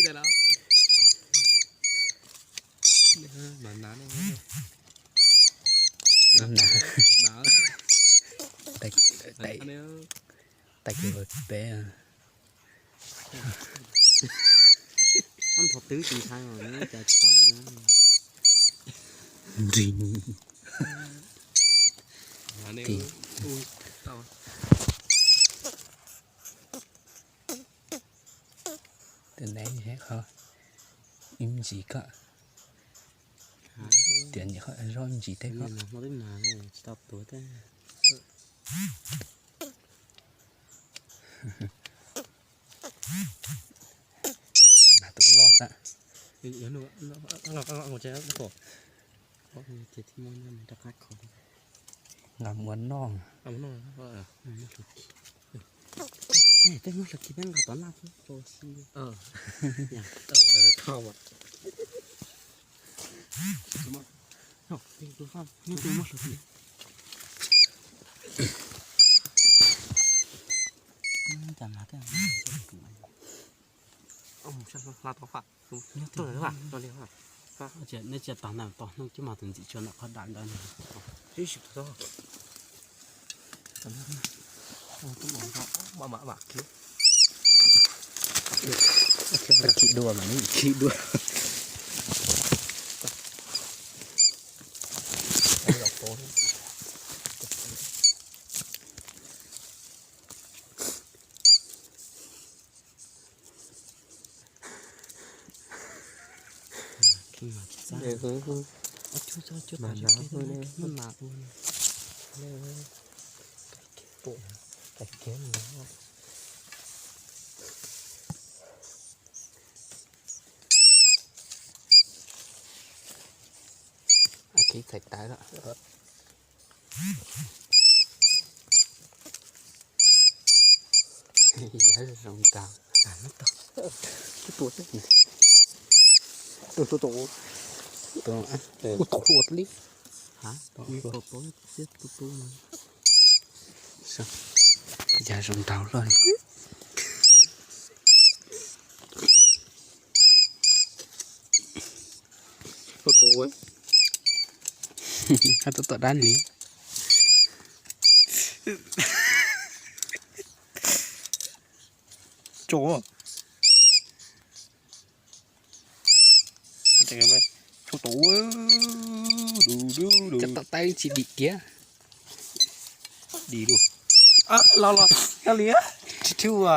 Tej no. Mas nas ne. Nas. Nas. Tais, tais, tais kiag peb. Ab, nthov twb tsis ntshai os, cas tsis tau na. Nrig. Nas ne. Tim. Tus neb qhov ib ntsis koj. Tias nyuam qhuav zoj ib ntsis teb koj. Tsis tau tuav teb. Nas tus loj xwb. Nqa mus ua noj. Tej muab hlawv kis peb nqa tom laj xwb. Neb cia tog na, tog hnub cib mos tus ntxim tshuav ntawm qhov dam ntawd. Khi dua mas, khi dua. Kev txhais tawv lawm. Yog zoo nraug. Tus tua, tus tua, tus tua li. Yog zoo nraug loj. Tua tua, tua tua dab li. Tso. Tso tus, du du du. Cov tom taib tsis dim kiag. Dim lawm. Los los, yog li tsis tshua.